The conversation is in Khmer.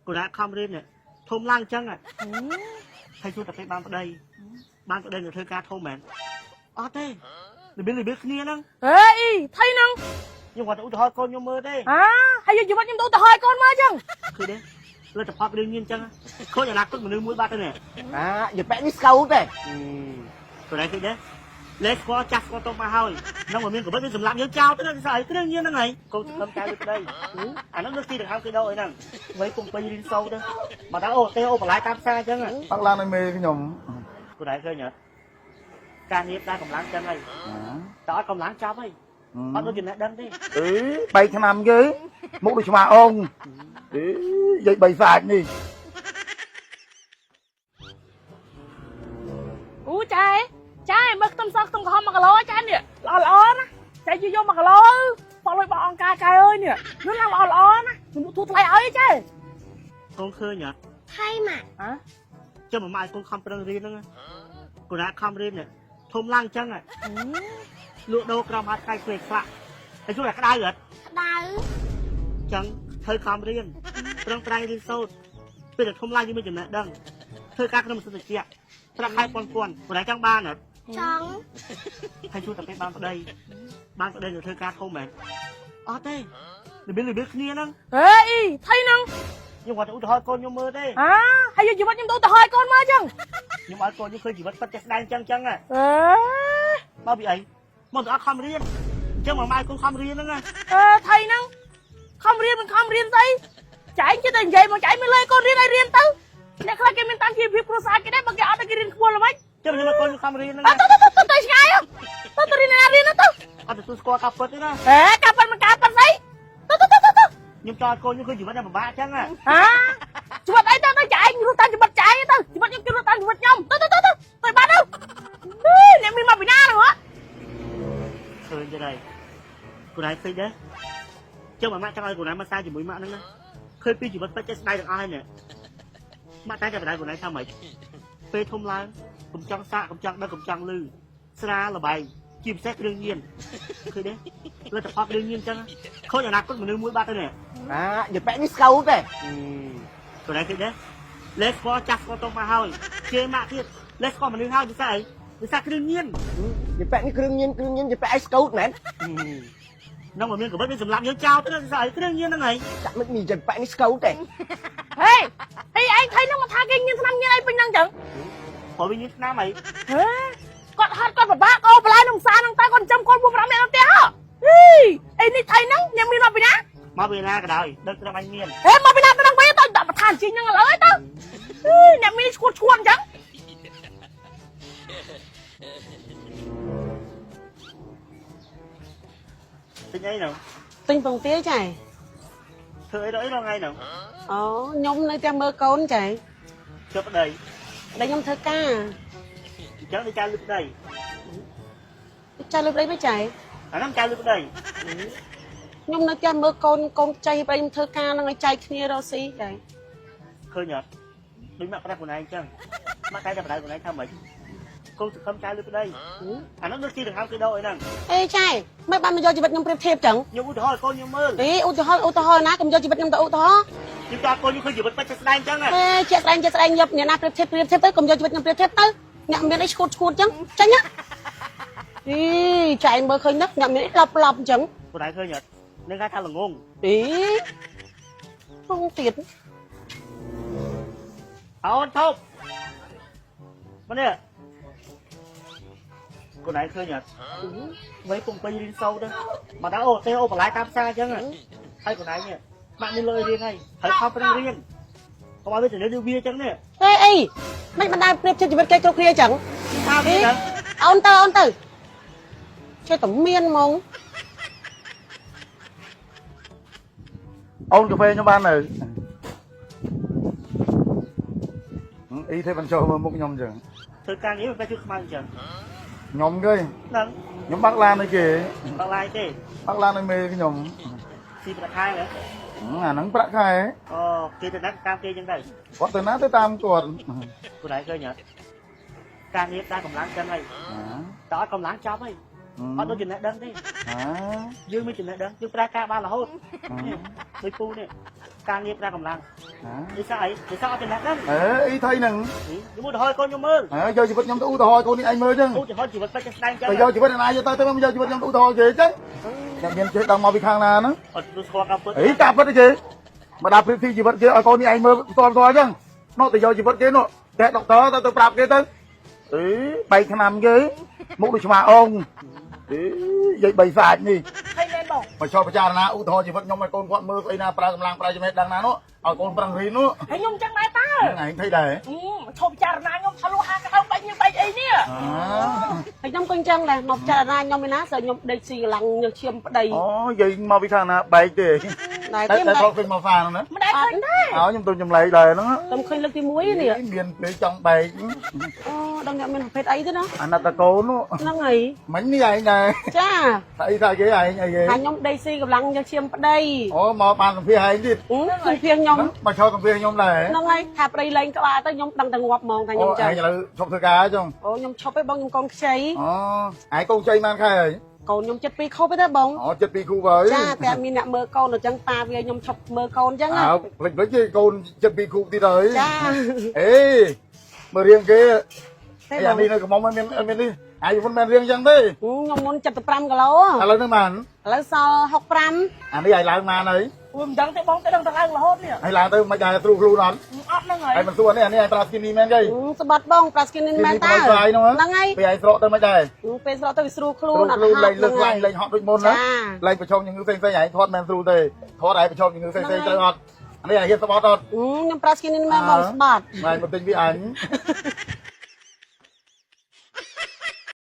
កូនខំរៀននេះធំឡើងអញ្ចឹងហើយជួយតែពេលបានប្តីបានប្តីនៅធ្វើការធំមែនអត់ទេរបៀបរបៀបគ្នាហ្នឹង ហេអ៊ីថៃហ្នឹង ខ្ញុំគាត់ឧទាហរណ៍កូនខ្ញុំមើលទេ អាហើយយកជីវិតខ្ញុំទៅឧទាហរណ៍ឲ្យកូនមើលអញ្ចឹង ឃើញទេលទ្ធផលរឿងញៀនអញ្ចឹងខូចអនាគតមនុស្សមួយបាត់ទៅនេះ អាយប៉ែនេះស្កៅទេ កូនឯងឃើញទេលេស្គាល់ចាស់ស្គាល់តុកមកហើយនឹងមកមានកបិតវាសម្លាប់យើងចោលទៅស្អីគ្រឿងញៀនហ្នឹងហើយកូនសង្ឃឹមចៅលើប្តីអាហ្នឹងលើទីដង្ហើមគេដោអីហ្នឹងវ័យពុំពេញរៀនសូត្រទៅមកដល់អូទេអូបន្លាយតាមផ្សារអញ្ចឹង បាក់ឡានឲ្យមេខ្ញុំ កូនឯងឃើញអត់ការងារដើរកម្លាំងចឹងហើយតើអត់កម្លាំងចប់ហើយអត់ដូចចំណេះដឹងទេ អេបីឆ្នាំគេមុខដូចឆ្មាអងអេយាយបីសាច់នេះ អូចែចែមើលខ្ទឹមសខ្ទឹមក្រហម1គីឡូចែនេះល្អល្អណាចែយកយក1គីឡូបោះលុយបោះអង្គការចែអើយនេះនោះឡើងល្អល្អណាខ្ញុំទូថ្លៃឲ្យចែ កូនឃើញអត់ ថៃម៉ាក់ ហ៎ ចាំមកឲ្យកូនខំប្រឹងរៀនហ្នឹងកូនខំរៀននេះធំឡើងចឹងលក់ដូរក្រោមហាត់ខែខ្វេខ្លាក់ហើយជួយឲ្យក្តៅអត់ ក្តៅ ចឹងធ្វើខំរៀនប្រឹងប្រែងរៀនសូត្រពេលដែលធំឡើងយើងមានចំណេះដឹងធ្វើការក្នុងសិទ្ធិជាប្រាក់ខែពាន់ពាន់កូនឯងចង់បានអត់ ចង់ ហើយជួយតែពេលបានប្តីបានប្តីនៅធ្វើការធំមែនអត់ទេរបៀបរបៀបគ្នាហ្នឹង ហេអ៊ីថៃហ្នឹង ខ្ញុំគាត់ឧទាហរណ៍កូនខ្ញុំមើលទេ អាហើយយកជីវិតខ្ញុំទៅឧទាហរណ៍ឲ្យកូនមើលអញ្ចឹង ខ្ញុំឲ្យកូនខ្ញុំឃើញជីវិតពិតជាក់ស្ដែងចឹងចឹង អេ មកពីអីមកទៅអត់ខំរៀនអញ្ចឹងមកមកឲ្យកូនខំរៀនហ្នឹង អេថៃហ្នឹងខំរៀនមិនខំរៀនស្អីចែងចិត្តតែនិយាយមកចែងមិនលើកូនរៀនឲ្យរៀនទៅអ្នកខ្លះគេមានតាមជីវភាពគ្រួសារគេដែរបើគេអត់ឲ្យគេរៀនខ្ពស់ល្មិច ចាំខ្ញុំឲ្យកូនខ្ញុំខំរៀនហ្នឹង អត់ទៅទៅទៅទៅឆ្ងាយទៅទៅរៀនណារៀនទៅ អត់ទទួលស្គាល់ការពិតទេណា ហេការប៉ិនមិនការប៉ិនស្អីទៅទៅទៅទៅ ខ្ញុំចង់ឲ្យកូនខ្ញុំឃើញជីវិតតែពិបាកចឹង ហាជីវិតអីទៅទៅចែងរស់តាមជីវិតចែងទៅជីវិតខ្ញុំគេរស់តាមជីវិតខ្ញុំទៅទៅទៅទៅទៅបាត់ទៅអ្នកមានមកពីណាហ្នឹងហ៎ ឃើញទេដែរកូនឯងឃើញទេចឹងមកម៉ាក់ចង់ឲ្យកូនឯងមកសារជាមួយម៉ាក់ហ្នឹងណាឃើញពីជីវិតពិតជាក់ស្ដែងទាំងអស់ហើយនេះម៉ាក់តែតែបដៅកូនឯងថាម៉េចពេលធំឡើងកុំចង់សាកកុំចង់ដឹងកុំចង់លឺស្រាលបែងជាពិសេសគ្រឿងញៀនឃើញទេលទ្ធផលគ្រឿងញៀនចឹងខូចអនាគតមនុស្សមួយបាត់ទៅនេះ អាយប៉ែនេះស្កៅទេ កូនឯងឃើញទេលេស្គាល់ចាស់ស្គាល់តុកមកហើយជេរម៉ាក់ទៀតលេស្គាល់មនុស្សហើយពិសេសអីពិសេសគ្រឿងញៀន យប៉ែនេះគ្រឿងញៀនគ្រឿងញៀនយប៉ែឯងស្កៅមែន នឹងមកមានកបិតវាសម្លាប់យើងចោលទៅស្អីគ្រឿងញៀនហ្នឹងហើយ ចាក់មិនមានយប៉ែនេះស្កៅទេ ហេហេឯងថៃហ្នឹងមកថាគេញៀនឆ្នាំញៀនអីពេញហ្នឹងចឹង ព្រោះវាញៀនឆ្នាំអី ហេគាត់ហត់គាត់ពិបាកអូបន្លែក្នុងផ្សារហ្នឹងតែគាត់ចាំកូន4 5នាក់នៅផ្ទះហ៎ហេអីនេះថៃហ្នឹងអ្នកមានមកពីណា មកពីណាក៏ដោយដឹងត្រឹមអញមាន ហេមកពីណាទៅហ្នឹងវិញទៅដាក់ប្រធានជីហ្នឹងឥឡូវទៅហេអ្នកមានឈួតឈួតអញ្ចឹង ទិញអីហ្នឹង ទិញពងទាចែ ធ្វើអីដល់អីដល់ថ្ងៃហ្នឹង អូខ្ញុំនៅផ្ទះមើលកូនចែ ជប់ប្តី ដែលខ្ញុំធ្វើការ អញ្ចឹងដូចចៅលឺប្តី ចែលើប្តីមិនចែ អាហ្នឹងចៅលឺប្តី ខ្ញុំនៅផ្ទះមើលកូនកូនចៃប្តីខ្ញុំធ្វើការនឹងឲ្យចែកគ្នារកស៊ីចែ ឃើញអត់ដូចម៉ាក់ប្រាប់ខ្លួនឯងអញ្ចឹងម៉ាក់តែតែបដៅខ្លួនឯងថាម៉េចកូនសង្ឃឹមចៅលឺប្តីអាហ្នឹងដូចទីដង្ហើមគេដោអីហ្នឹង អេចែមិនបានមកយកជីវិតខ្ញុំប្រៀបធៀបចឹង ខ្ញុំឧទាហរណ៍ឲ្យកូនខ្ញុំមើល អេឧទាហរណ៍ឧទាហរណ៍ណាកុំយកជីវិតខ្ញុំទៅឧទាហរណ៍ ខ្ញុំចង់ឲ្យកូនខ្ញុំឃើញជីវិតពិតជាក់ស្ដែងអញ្ចឹង អេជាក់ស្ដែងជាក់ស្ដែងយកអ្នកណាប្រៀបធៀបប្រៀបធៀបទៅកុំយកជីវិតខ្ញុំប្រៀបធៀបទៅអ្នកមានអីឈួតឈួតចឹងចាញ់ណាអីចែមើលឃើញណាអ្នកមានអីឡប់ឡប់ចឹង ខ្លួនឯងឃើញអត់នឹងគេថាល្ងង អីពងទៀត អូនធប់មកនេះខ្លួនឯងឃើញអត់វ័យពុំពេញរៀនសូត្រមកដល់អូទេអូបន្លាយតាមផ្សារអញ្ចឹងហើយខ្លួនឯងនេះម៉ាក់មានលុយរៀនហើយហើយខំប្រឹងរៀនកុំឲ្យវាទៅលើវាអញ្ចឹងនេះ អេអីមិនបានប្រៀបធៀបជីវិតគេគ្រប់គ្នាចឹង ថាវាទៅ អូនទៅអូនទៅចេះតែមានហ្មង អូនកាហ្វេខ្ញុំបាននៅអ៊ីទេបានចូលមើលមុខខ្ញុំអញ្ចឹង ធ្វើការងារវាជួយខ្មៅអញ្ចឹង ខ្ញុំគេ ហ្នឹង ខ្ញុំបាក់ឡានឲ្យគេ បាក់ឡាយទេ បាក់ឡានឲ្យមេខ្ញុំ ស៊ីប្រាក់ខែហ៎ អាហ្នឹងប្រាក់ខែ អូគេទៅណាតាមគេអញ្ចឹងទៅ គាត់ទៅណាទៅតាមគាត់ ខ្លួនឯងឃើញអត់ការងារដើរកម្លាំងចឹងហើយតើអត់កម្លាំងចប់ហើយអត់ដូចចំណេះដឹងទេ អា យើងមានចំណេះដឹងយើងប្រើការបានរហូតដូចពូនេះ ការងារប្រើកម្លាំងនិស្សិតអីនិស្សិតអត់ចំណេះដឹង អេអីថៃហ្នឹង ខ្ញុំឧទាហរណ៍កូនខ្ញុំមើល អើយកជីវិតខ្ញុំទៅឧទាហរណ៍កូននេះឯងមើលចឹង ឧទាហរណ៍ជីវិតពិតជាស្ដែងចឹង ទៅយកជីវិតអ្នកណាយកទៅទៅមកយកជីវិតខ្ញុំទៅឧទាហរណ៍គេចឹងតែមានចេះដឹងមកពីខាងណាហ្នឹង អត់ស្គាល់ការពិត អីការពិតទេមកដល់ព្រៀបធៀបជីវិតគេឲ្យកូននេះឯងមើលផ្ទាល់ផ្ទាល់ចឹងនោះទៅយកជីវិតគេនោះតែដុកទ័រទៅទៅប្រាប់គេទៅអីបែកឆ្នាំគេមុខដូចឆ្មាអងអីយាយបីសាច់នេះ ឃើញមែនបង មកចូលពិចារណាឧទាហរណ៍ជីវិតខ្ញុំឲ្យកូនគាត់មើលស្អីណាប្រើកម្លាំងប្រើចំណេះដឹងណានោះឲ្យកូនប្រឹងរៀននោះ ហើយខ្ញុំចឹងដែរតើ ហ្នឹងឯងថៃដែរ ឈប់ពិចារណាខ្ញុំថាលុះហាក្តៅបែកញើបែកអីនេះ ហើយខ្ញុំក៏អញ្ចឹងដែរមកពិចារណាខ្ញុំឯណាស្អីខ្ញុំដេកស៊ីកម្លាំងញើសឈាមប្តី អូយាយមកពីខាងណាបែកទេ ដែរ តែតែ ទេមិនដែរ ធ្លាប់ឃើញមកហ្វាហ្នឹងណា មិនដែរឃើញដែរ អោខ្ញុំទៅចម្លែកដែរហ្នឹង ខ្ញុំឃើញលើកទី1នេះ មានពេលចង់បែក អូដឹងអ្នកមានប្រភេទអីទេណា អាណិតតកូននោះ ហ្នឹងហើយ មិញនេះឯងដែរ ចា ថាអីថាគេឯងអីគេ ហើយខ្ញុំដេកស៊ីកម្លាំងញើសឈាមប្តី អូមកបានសម្ភារឯងទៀត សម្ភារខ្ញុំ មកចូលសម្ភារខ្ញុំដែរ ហ្នឹងហើយថាប្តីលែងក្បាលទៅខ្ញុំដឹងតែងាប់ហ្មងថា អូ ខ្ញុំចឹង ឯងឥឡូវឈប់ធ្វើការចុង អូខ្ញុំឈប់ឯងបងខ្ញុំកូនខ្ចី អូឯងកូនចៃបានខែហើយក ូនខ្ញុំចិត្តពីរខូបទេបង អូចិត្តពីរគូហើយ ចាតែមានអ្នកមើលកូនអញ្ចឹងប៉ាវាខ្ញុំឈប់មើលកូនអញ្ចឹងណា អើភ្លេចភ្លេចគេកូនចិត្តពីរគូទៀតហើយ ចា អេមើលរៀងគេ ទេបង អានេះនៅកំមុំមានមាននេះអាយមុនមិនរៀងចឹងទេ ខ្ញុំមុន75គីឡូ ឥឡូវហ្នឹងបាន ឥឡូវសល់65 អានេះឲ្យឡើងបានហើយ អូមិនដឹងទេបងទៅដឹងតែឡើងរហូតនេះ ឲ្យឡើងទៅមិនដែរទ្រូខ្លួនអត់ អត់ហ្នឹងហើយ ហើយមិនសួរនេះអានេះឲ្យប្រើ skinny មែនទេ ស្បាត់បងប្រាស្គីនីមែនតើហ្នឹងហើយ ពេលឲ្យស្រកទៅមិនដែរ ពេលស្រកទៅវាស្រួលខ្លួន ខ្លួន អត់ ខ្លួនលែង ហត់ លើកឡើងលែងហត់ដូចមុនណា ចា លែងប្រឈមជំងឺផ្សេងៗឯងធាត់មិនស្រួលទេធាត់ឯងប្រឈមជំងឺផ្សេងៗទៅអត់អានេះឲ្យហ៊ានស្បត់អត់ ខ្ញុំប្រាស្គីនីមែនបងស្បាត់ ម៉ែមកទិញពីអញ